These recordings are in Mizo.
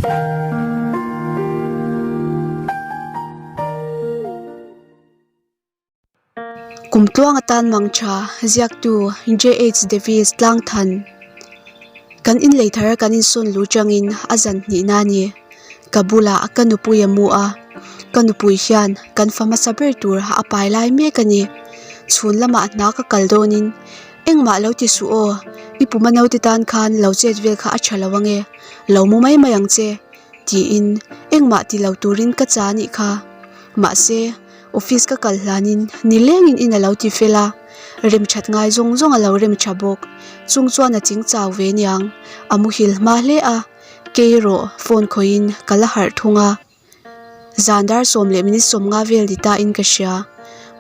Kum tluang atan mang tha ziaktu JH Davis Tlangthan Kan inlei thar a kan insawn lu changin a zan hnihna a ni. Ka bulah ka nupui a mu a, ka nupui hian kan fa hmasa ber tur a pai lai mek a ni. Chhun lamah hna ka kal dawnin engmah lo ti suh aw, i puma naute tan khan lo chet vel kha a tha lo ange, lo mu mai mai ang che tiin engmah ti lo turin ka cha anih kha. Mahse. Office ka kal hlanin nilengin in a lo ti fel a, rem that ngai zawng zawng a lo rem tha bawk. Chung chuan a ching chau ve niang, a muhil hma hle a, kei erawh phone khawihin ka la harh thung a. Zan dar 10 leh minute 50 vel ni ta in ka hria.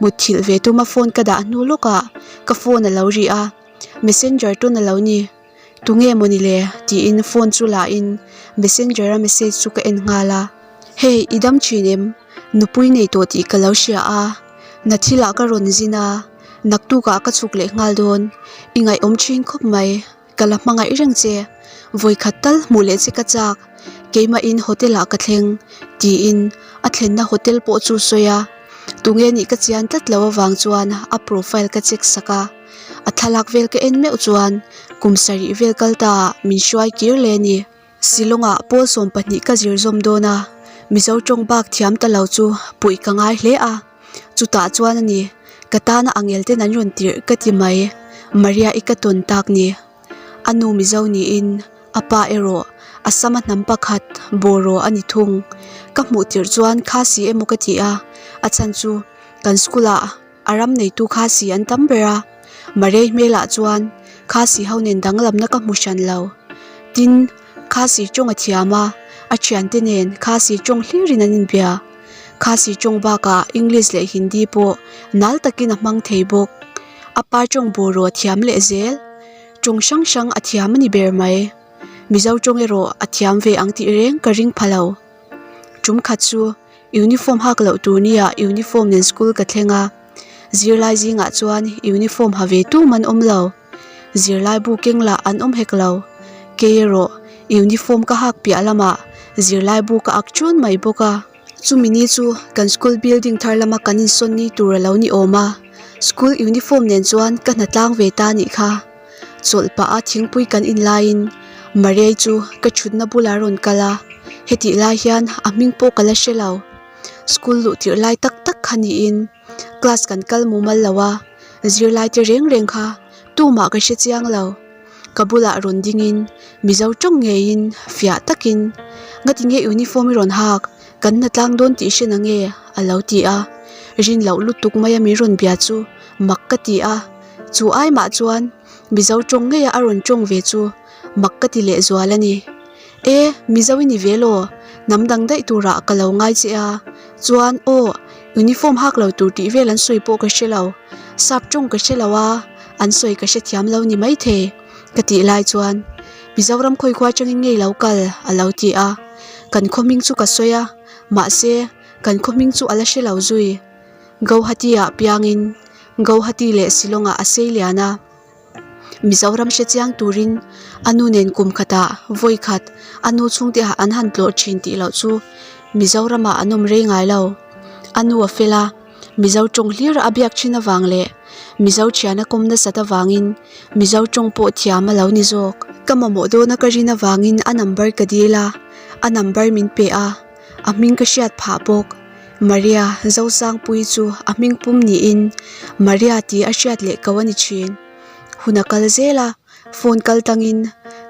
Mutthilh ve tuma phone ka dah hnu lawkah ka phone a lo ri a, messenger tun a lo ni. Tunge mawni le? tiin phone chu la in messenger a message chu ka en nghal a. Hey, i dam thin em? Nupui nei tawh tih ka lo hria a, na thilah ka rawn zin a, naktukah ka chhuk leh nghal dawn. I ngaihawm thin khawp mai, ka la hmangaih reng che. Vawikhat tal hmuh leh che ka chak, keimahin hotel ah ka thleng, tiin a thlenna hotel pawh chu sawi a. Tunge nih ka chian tlat lo avang chuan a profile ka check sak a. A thlalak vel ka en meuh chuan kum sarih vel kal ta ah min hruai kir le a ni. Shillong-ah pawl 12 ka zir zawm dawn a, Mizo tawng bak thiam ta lo chu puih ka ngai hle a. Chutah chuan a ni, ka tana angel ten an rawn tirh ka ti mai, Maria-i ka tawn tak ni. A nu Mizo niin a pa erawh Assam-a hnam pakhat Boro a ni thung. Ka hmuh tirh chuan Khasi emaw ka ti a, a chhan chu kan school-ah A ram neitu Khasi an tam ber a, Marei hmelah chuan Khasi ho nen danglamna ka hmu hran lo. Tin, Khasi tawng a thiam a, a thiante nen Khasi tawng hlirin an inbia. Khasi tawng bakah English leh Hindi pawh nal takin a hmang thei bawk. A pa tawng bawraw a thiam leh zel. Tawng hrang hrang a thiam a ni ber mai. Mizo tawng erawh a thiam ve ang tih reng ka ring pha lo. Tum khat chu Uniform hak loh tur nia uniform nen school ka thleng a, zirlai zingah chuan uniform ha ve tum an awm lo. Zirlai bu keng lah an awm hek lo. Kei erawh uniform ka hak piah lamah zirlai bu ka ak chun mai bawk a. Chumi ni chu kan school building thar lama kan insawn ni tur a lo ni awm a, school uniform nen chuan ka hna tlang ve ta nih kha. Chawlh pah a thingpui kan in laiin Mariai chu ka thutna bulah a rawn kal a, hetih lai hian a hming pawh ka la hre lo. School luh tirh lai tak tak kha niin class kan kal mumal lo a, zirlai te reng reng kha tumah ka hre chiang lo. Ka bulah rawn dingin Mizo tawng ngeiin fiah takin Ngatinge uniform i rawn hak, kan hna tlang dawn tih hre nange a lo ti a, rin loh lutuk maia min rawn bia chu mak ka ti a. Chu ai mah chuan Mizo tawng ngeia a rawn tawng ve chu mak ka ti lehzual a ni. E, Mizo i ni ve law, hnam dang daih turah ka lo ngai che a. Chuan aw, uniform hak lo tur tih vel an sawi pawh ka hre lo. Sap tawng ka hre lo a, an sawi ka hrethiam lo ni maithei, ka tih lai chuan Mizoram khawikhua atangin ngei lo kal a lo ti a. Kan khaw hming chu ka sawi a, mahse kan khaw hming chu a la hre lo zui. Gauhati-ah piangin Gauhati leh Shillong-ah a sei lian a. Mizoram hre chiang turin a nu nen kum khatah vawi khat a nu chhungte ah an han tlawh thin tih loh chu Mizoramah an awm rei ngai lo. A nu a fel a, Mizo tawng hlir a biak thin avang leh Mizo thian a kawm nasat avangin Mizo tawng pawh thiam a lo ni zawk. Ka mamawh dawna ka rin avangin a number ka dil a, a number min pe a, a hming ka hriat phah bawk. Maria Zosangpuii chu a hming pum niin Maria tih a hriat leh ko a ni thin. Hun a kal zel a, phone kal tangin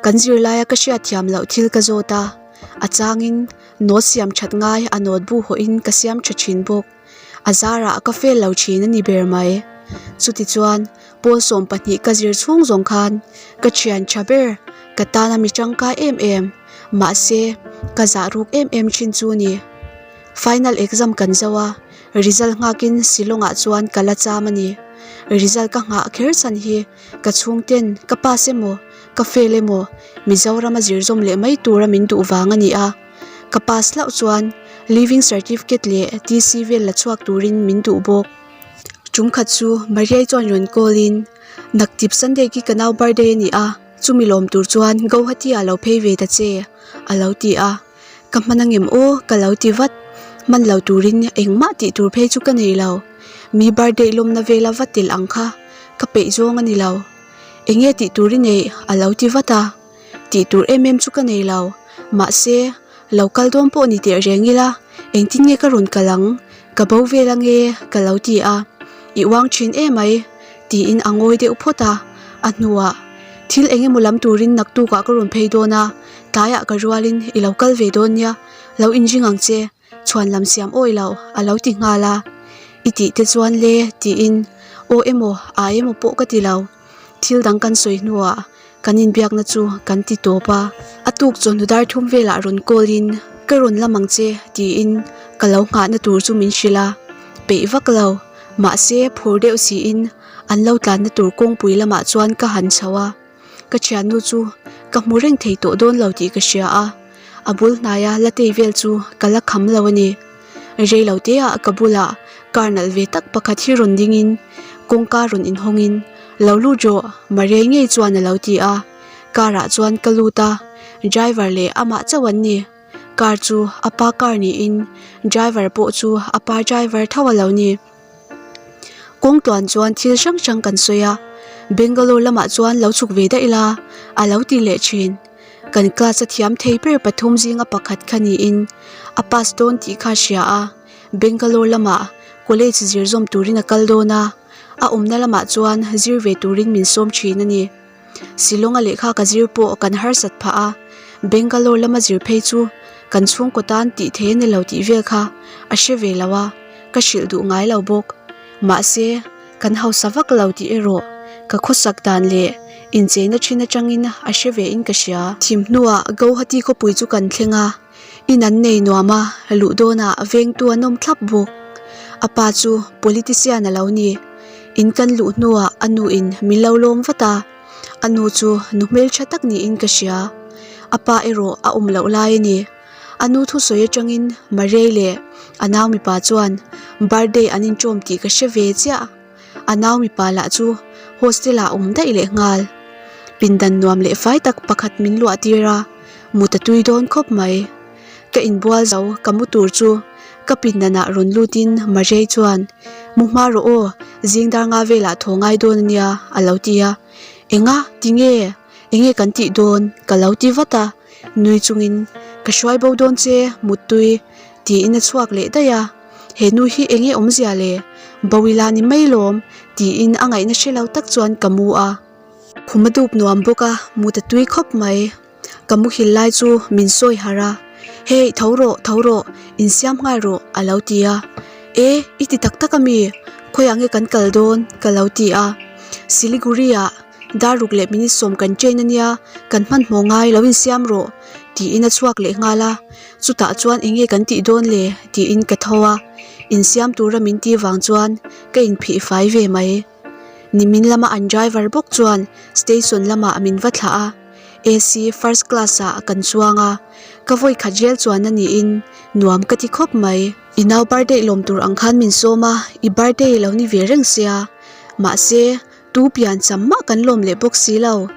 kan zirlaia ka hriat thiam loh thil ka zawt a, a changin note siam that ngai a note bu hawhin ka siam tha thin bawk. A zarah ka fail lo thin a ni ber mai. Chutichuan pawl 12 ka zir chhung zawng khan ka thian tha ber ka tana mi tangkai em em, mahse ka zah ruk em em thin chu ni. Final exam kan zo a, result nghakin Shillong-ah chuan ka la cham a ni. Result ka nghah kher chhan hi ka chhungten ka pass emaw, ka fail emaw Mizoram a zir zawm leh mai tura min duh vang a ni a. Ka pass hlauh chuan leaving certificate leh TC vel la chhuak turin min duh bawk. Tum khat chu Mariai chuan rawn call in, Naktip Sunday khi ka nau birthday a ni a, chumi lawm tur chuan Gauhati-ah lo phei ve ta che, a lo ti a. Ka hman angem aw ka lo ti vat. Hman lo turin engmah tih tur phei chu ka nei lo. Mi birthday lawmna vela va tel ang kha ka peih zawng a ni lo. Enge tih tur i neih a lo ti vat a. Tih tur em em chu ka nei lo. Mahse, lo kal dawn pawh ni teh reng ila, engtin nge ka rawn kal ang? Ka bo vel ange ka lo ti a. I uang thin emai tiin a ngawi deuh phawt a. A hnuah, Thil eng emaw lam turin naktukah ka rawn phei dawn a, tlaiah ka rualin i lo kal ve dawn nia, lo inring ang che. Chhuan lam siam awi lo a lo ti nghal a, I tih te chuan le tiin aw emaw ai emaw pawh ka ti lo. Thil dang kan sawi hnuah kan inbiakna chu kan ti tawp a, a tuk chawhnu dar thum velah rawn call in ka rawn lam ang che tiin ka lo nghahna tur chu min hrilh a, peih vak lo mahse phur deuh siin an lo tlanna tur kawngpui lamah chuan ka han chho a. Ka thiannu chu ka hmu reng thei tawh dawn lo tih ka hria a, a bul hnaia la tei vel chu ka la kham lo a ni. Rei lo teah ka bulah car nalh ve tak pakhat hi rawn dingin kawngka rawn inhawngin lo lut rawh Mariai ngei chuan a lo ti a, car ah chuan ka lut a, driver leh amah chauh an ni. Car chu a pa car niin driver pawh chu a pa driver tho a lo ni. Kawng tluan chuan thil hrang hrang kan sawi a, Bangalore lamah chuan lo chhuk ve daih ila a lo ti leh thin. Kan class a thiam thei ber pathum zinga pakhat kha niin a pass dawn tih kha a hria a, Bangalore lamah college zir zawm turin a kal dawn a, a awmna lamah chuan zir ve turin min sawm thin a ni. Shillong-a lehkha ka zir pawh kan harsat phah a, Bangalore lama zir phei chu kan chhungkaw tan tih thei a ni lo tih vel kha a hre ve lo a, ka hrilh duh ngai lo bawk. Mahse, kan hausa vak lo tih erawh ka khawsak dan leh incheina thin atangin a hre ve in ka hria. Thim hnuah Guwahati khawpui chu kan thleng a, in an nei nuam a, luh dawnah vengtu an awm thlap bawk. A pa chu politician a lo ni. In kan luh hnuah a nu in min lo lawm vat a, a nu chu nu hmeltha tak niin ka hria. A pa erawh a awm loh lai a ni. A nu thusawi atangin Mariai leh a nau mipa chuan birthday an inṭawm tih ka hre ve chiah. A nau mipa lah chu hostel ah awm daih leh nghal. Pindan nuam leh fai tak pakhat min luah tir a, mut a tui dawn khawp mai. Ka inbual zo ka mu tur chu ka pindan ah rawn lut in Mariai chuan, Mu hma rawh aw, zing dar nga velah thaw ngai dawn a nia a lo ti a. Enga? Tinge? Enge kan tih dawn? Ka lo ti vat a, nui chungin, Ka hruai bo dawn che, muttui tiin a chhuak leh daih a. He nu hi enge awmzia le? Bawila ni mai lawm tiin a ngaihna hre lo tak chuan ka mu a. Khum a dup nuam bawk a, mut a tui khawp mai. Ka muhil lai chu min sawi harh a, Hey, tho rawh, tho rawh, insiam nghal rawh a lo ti a. E, i ti tak tak ami? Khawiah nge kan kal dawn? ka lo ti a. Siliguri ah dar ruk leh minute sawm kan train ania, kan hmanhmawh ngai lo insiam rawh tiin a chhuak leh nghal a. Chutah chuan enge kan tih dawn le? tiin ka tho a, insiam tura min ti vang chuan ka inphih fai ve mai. Nimin lama an driver bawk chuan station lamah min va thlah a, AC first class ah kan chuang a, ka vawi khat rel chuan a niin nuam ka ti khawp mai. I nau birthday lawm tur ang khan min sawm a, i birthday lo ni ve reng sia, mahse Tu pian cham mah kan lawm leh bawk si lo.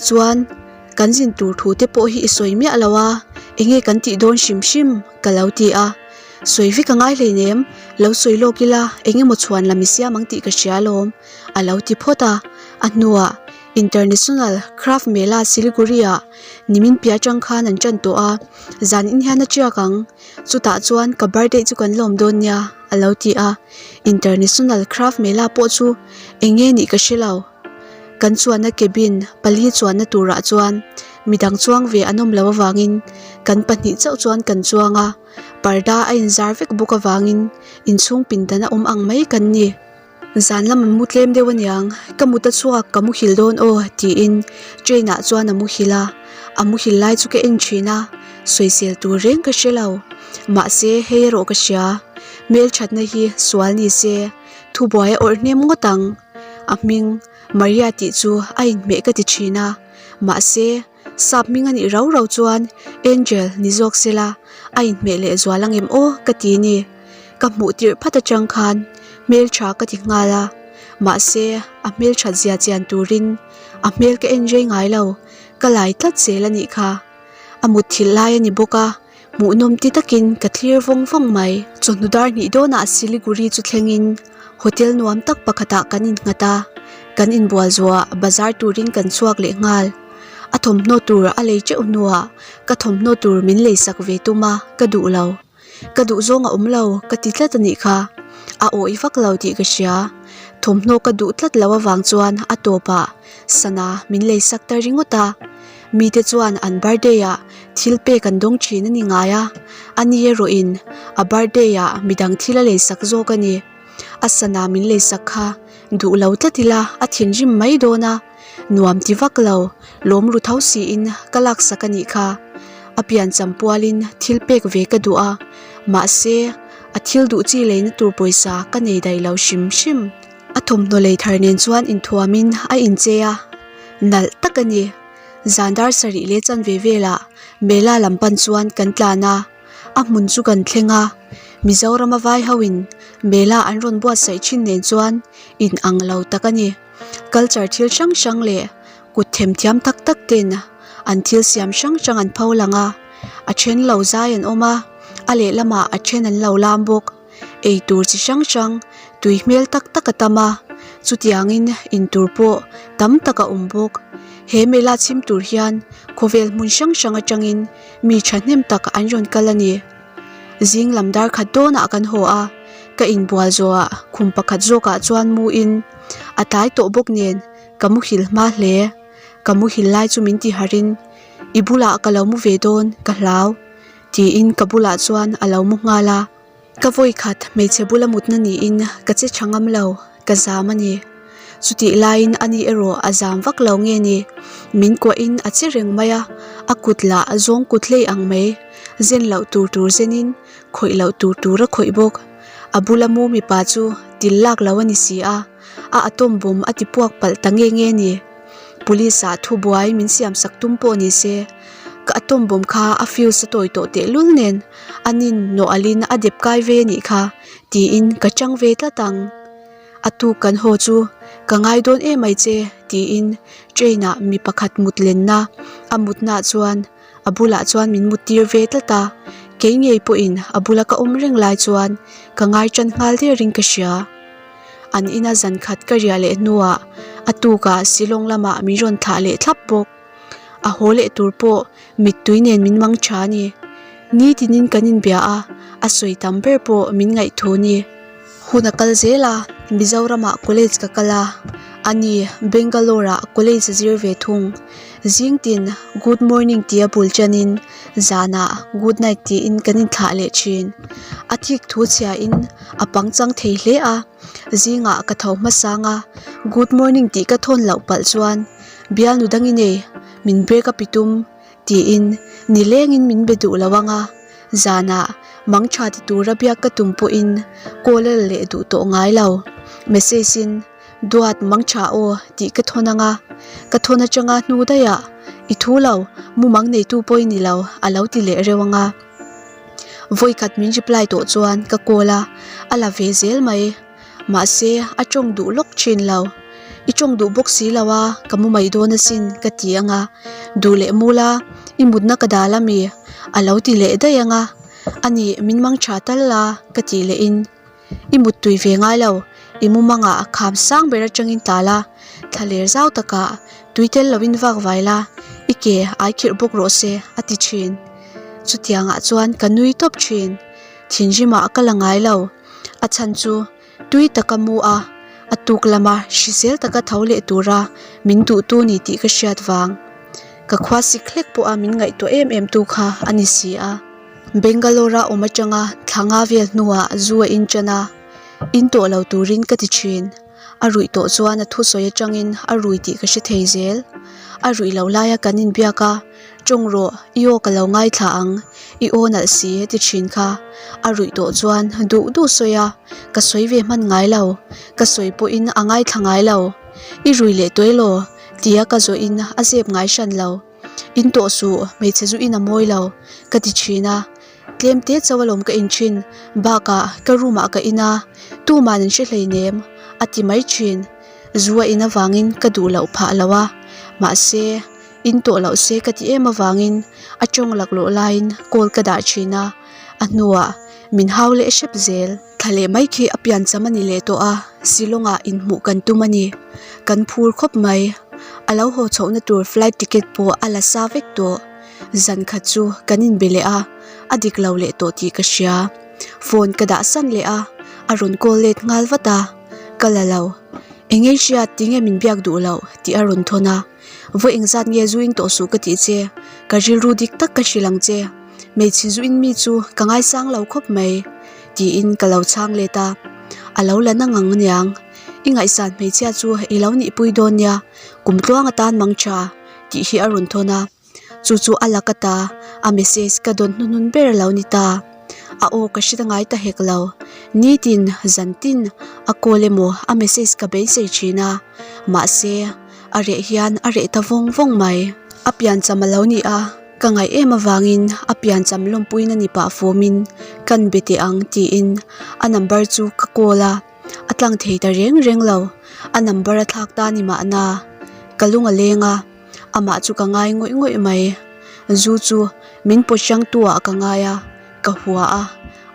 Chuan, kan zin tur thu te pawh hi i sawi miah lo a, enge kan tih dawn hrim hrim? ka lo ti a. Sawi vek a ngai hleinem, lo sawi lawk ila engemaw chhuan lam i siam ang tih ka hria alawm, a lo ti phawt a. A hnuah, International Craft Mela Siliguri-ah nimin piah atang khan an tan tawh a, zan in hian a tiak ang. Chutah chuan ka birthday chu kan lawm dawn nia, a lo ti a. International Craft Mela pawh chu eng nge nih ka hre lo. Kan chuanna cabin pali chuanna turah chuan midang chuang ve an awm lo avangin kan pahnih chauh chuan kan chuang a, parda a inzar vek bawk avangin inchhung pindan a awm ang mai kan ni. Zan lam an mu tlem deuh aniang, ka mut a chhuak ka muhil dawn aw tiin train ah chuan a muhil a, a muhil lai chu ka en thin a, sawisel tur reng ka hre lo. Mahse hei erawh ka hria, hmelthatna hi sual ni se, thubuai a awrh hnem ngawt ang. A hming Maria tih chu a inhmeh ka ti thin a, mahse sap hming a nih rau rau chuan Angel ni zawk sela a inhmeh leh zual angem aw ka ti ni. Ka hmuh tirh phat atang khan hmeltha ka ti nghal a, mahse a hmelthat zia chian turin a hmel ka en rei ngai lo, ka lai tlat zel a nih kha. A mutthilh lai a ni bawk a. Hmuhnawm ti takin ka thlir vawng vawng mai. Chawhnu dar hnih dawnah Siliguri chu thlengin hotel nuam tak pakhatah kan innghat a, kan inbual zuah bazar turin kan chhuak leh nghal. A thawmhnaw tur a lei teuh hnuah ka thawmhnaw tur min leisak ve tum a, ka duh lo. Ka duh zawng a awm lo ka ti tlat a nih kha. A awih vak lo tih ka hria. Thawmhnaw ka duh tlat lo avang chuan a tawpah sana min leisak ta ringawt a. Mite chuan an birthday ah thil pek an dawng thin a ni ngai a, ani erawhin a birthday ah midang thil a leisak zawk a ni. A sana min leisak kha duh lo tlat ila a thinrim mai dawn a, nuam ti vak lo, lawm ru tho siin ka laksak a nih kha. A pian cham pualin thil pek ve ka duh a, mahse a thil duh chi leina tur pawisa ka nei daih lo hrim hrim. A thawmhnaw lei thar nen chuan inthuamin a inchei a, nalh tak a ni. Zan dar sarih leh chanve velah Mela lam pan chuan kan tlan a, a hmun chu kan thleng a. Mizorama vai hoin Mela an rawn buatsaih thin nen chuan in ang lo tak a ni. Culture thil hrang hrang leh kut themthiam tak tak ten an thil siam hrang hrang an pho lang a, a then lo zai an awm a, a lehlamah a then an lo lam bawk. Ei tur chi hrang hrang tui hmel tak tak a tam a, chutiangin in tur pawh tam tak a awm bawk. He mela chhim tur hian khawvel hmun hrang hrang atangin mi thahnem tak an rawn kal a ni. Zing lam dar khat dawnah kan haw a, ka inbual zawhah khum pakhat zawkah chuan mu in a tlai tawh bawk nen ka muhil hma hle. Ka muhil lai chu min ti harh in i bulah ka lo mu ve dawn ka hlau tiin ka bulah chuan a lo mu nghal a. Ka vawi khat hmeichhe bula mutna niin ka che tha ngam lo, ka zam a ni. Chutih laiin ani erawh a zam vak lo nge ni, min kuahin a che reng mai a, a kut lah a zawng kut hlei ang mai, zen loh tur tur zenin khawih loh tur tur a khawih bawk. A bula mu mipa chu til lak lo a ni si a, a atom bomb a ti puak palh ta nge nge ni. Police ah thubuai min siam sak tum pawh ni se, ka atom bomb kha a fuse a tawi tawh tehlul nen a nin nawhalin a dep kai ve anih kha tiin ka chang ve tlat ang. A tuk kan haw chu ka ngai dawn em mai che tiin train ah mi pakhat mut lenna a mutna ah chuan a bulah chuan min mut tir ve tlat a, kei ngei pawhin a bula ka awm reng lai chuan ka ngai tan nghal derin ka hria. An ina zan khat ka riah leh hnuah a tukah Shillong lamah min rawn thlah leh thlap bawk. A haw leh tur pawh mittui nen min mang tha a ni. Nitinin kan inbia a, a sawi tam ber pawh min ngaihthu a ni. Hun a kal zel a, Mizoramah college ka kal a, a ni Bangalore-ah college a zir ve thung. Zingtin good morning tia bul chanin zanah good night tiin kan inthlah leh thin. A thik thu chhiain a pangchang thei hle a, zingah ka tho hmasang a, good morning tih ka thawn loh palh chuan bialnu dang i nei, min break up i tum tiin nilengin min be duh lo ang a, zanah mangtha ti tura biak ka tum pawhin call a la leh duh tawh ngai lo. Message in Duat mangtha aw tih ka thawn ang a, ka thawn atanga hnu daihah i thu lo, mumang neitu pawh i ni lo a lo ti leh reuh ang a. Vawikhat min reply tawh chuan ka call a, a la ve zel mai. Mahse a tawng duh lawk thin lo. I tawng duh bawk si lo a, ka mu mai dawn asin ka ti ang a, duh leh mul a, i mutna ka dal ami a lo ti leh daih ang a, ani min mang tha tal la ka tih leh in. I muttui ve ngai lo, i mumangah kham sang ber atangin tla la, thla ler zau takah tui tel lovin vak vai la, i ke ai khirh bawk rawh se a ti thin. Chutiangah chuan ka nui tawp thin. Thinrimah ka la ngai lo. A chhan chu tui taka mu a, a tuk lama hrisel taka tho leh tura min duhtu ni tih ka hriat vang. Ka khua sik hlek pawha min ngaihtuah em em tu kha a ni si a. Bangalore-a awm atanga thla nga vel hnuah zu a inṭan a, in tawh lo turin ka ti ṭhin. A ruih tawh chuan a thusawi atangin a rui tih ka hre thei zel. A ruih loh laia kan inbiak a, Ṭawng rawh, i aw ka lo ngaithla ang, i aw nalh si a ti ṭhin kha. A ruih tawh chuan duh duh sawi a, ka sawi ve hman ngai lo, ka sawi pawhin a ngaithla ngai lo. I rui leh tuai law? tia ka zawhin a zep ngai hran lo. In tawh suh, hmeichhe zu in a mawi lo, ka ti thin a. Tlem te chauh alawm ka in thin, bakah ka room ah ka in a, tuman an hre hleinem, a ti mai thin. Zu a in avangin ka duh loh phah lo a, mahse. In tawh loh se ka ti em avangin a tawng laklawh laiin call ka dah thin a, a hnuah min hau leh hrep zel. Thla leh mai khi a piancham a ni leh tawh a, Shillong-ah inhmuh kan tum a ni. Kan phur khawp mai. A lo haw chhohna tur flight ticket pawh a la sa vek tawh. Zan khat chu kan inbe leh a, a dik lo leh tawh tih ka hria. Phone ka dah san leh a, a rawn call let nghal vat a, ka la lo. Eng ei hriat tinge min biak duh loh tih a rawn thawn a, Vawi engzat nge zu in tawh suh ka tih che, ka rilru dik tak ka hrilh ang che, hmeichhe zu in mi chu ka ngaisang lo khawp mai tiin ka lo chhang let a, a lo la na ngang aniang, i ngaihsan hmeichhia chu i lo nihpui dawn nia, kum tluang atan mang tha tih hi a rawn thawn a. Chu chu a lak ata a message ka dawn hnuhnun ber a lo ni ta. A aw ka hre ngai ta hek lo. Nitin, zantin a call emaw a message ka beisei thin a. Mahse, a reh hian a reh ta vawng vawng mai. A piancham a lo ni a, ka ngaih em avangin a piancham lawmpuina ni pah fawmin kan be teh ang tiin a number chu ka call a. A tlang thei ta reng reng lo. A number a thlak ta ni mahna ka lung a leng a. Amah chu ka ngai ngawih ngawih mai. Zu chu min pawt hrang tu ah ka ngai a, ka hua a,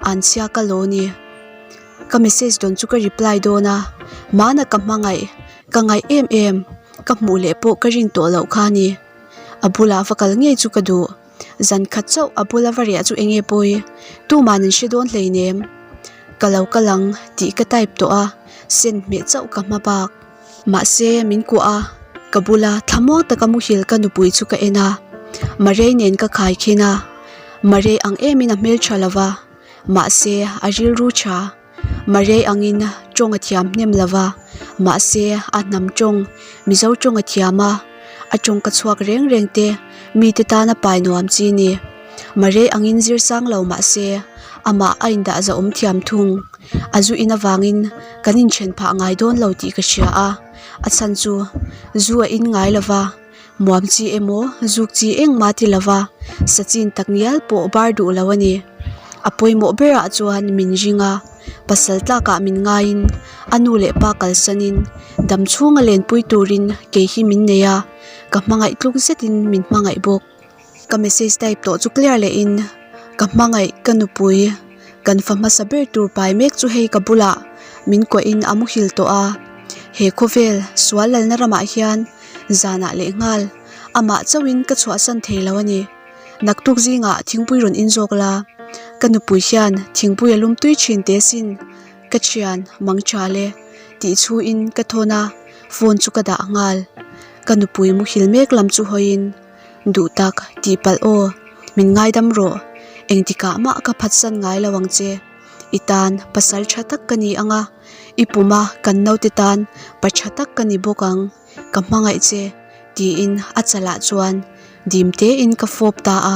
anchhia ka lo ni. Ka message dawn chu ka reply dawn a, mahna ka hmangaih, ka ngaih em em, ka hmuh leh pawh ka rin tawh loh kha a ni. A bulah va kal ngei chu ka duh. Zan khat chauh a bula va riah chu eng nge pawi? Tuman an hre dawn hleinem. Ka lo kal ang tih ka type tawh a, send hmeh chauh ka hma bak. Mahse, min kuah a, ka bula thlamuang taka muhil ka nupui chu ka en a, Marei nen ka khai khin a, Marei ang emin a hmeltha lo va, mahse a rilru tha. Marei angin tawng a thiam hnem lo va, mahse a hnam tawng, Mizo tawng a thiam a, a tawng ka chhuak reng reng te mite tana pai nuam chi ni. Marei angin zir sang lo mahse amah a indah zahawm thiam thung. A zu in avangin kan inthen phah ngai dawn lo tih ka hria a, a chhan chu zu a in ngai lo va, muam chi emaw zuk chi engmah ti lo va, sa chin tak ngial pawh bar duh lo a ni. A pawimawh berah chuan min ring a, pasal tlakah min ngaiin a nu leh pa kalsanin dam chhunga lenpui turin kei hi min nei a, ka hmangaih tluk zetin min hmangaih bawk. Ka message type tawh chu clear leh in ka hmangaih ka nupui kan fa hmasa ber tur pai mek chu hei ka bulah min kuah in a muhil tawh a he khawvel sual lalna ramah hian zanah leh nghal amah chauh in ka chhuahsan thei lo a ni naktuk zingah thingpui rawn in zawk la ka nupui hian thingpui a lum tui thin teh sin ka thian mang tha le tih chhu in ka thawn a phone chu ka dah nghal ka nupui muhil mek lam chu hawiin. Duh tak, tih palh aw, min ngaidam rawh, engtikah mah ka phatsan ngai lo ang che. I tan pasal tha tak ka ni ang a, i puma kan naute tan pa tha tak ka ni bawk ang, ka hmangaih che, tiin a chalah chuan dim tein ka fawp ta a.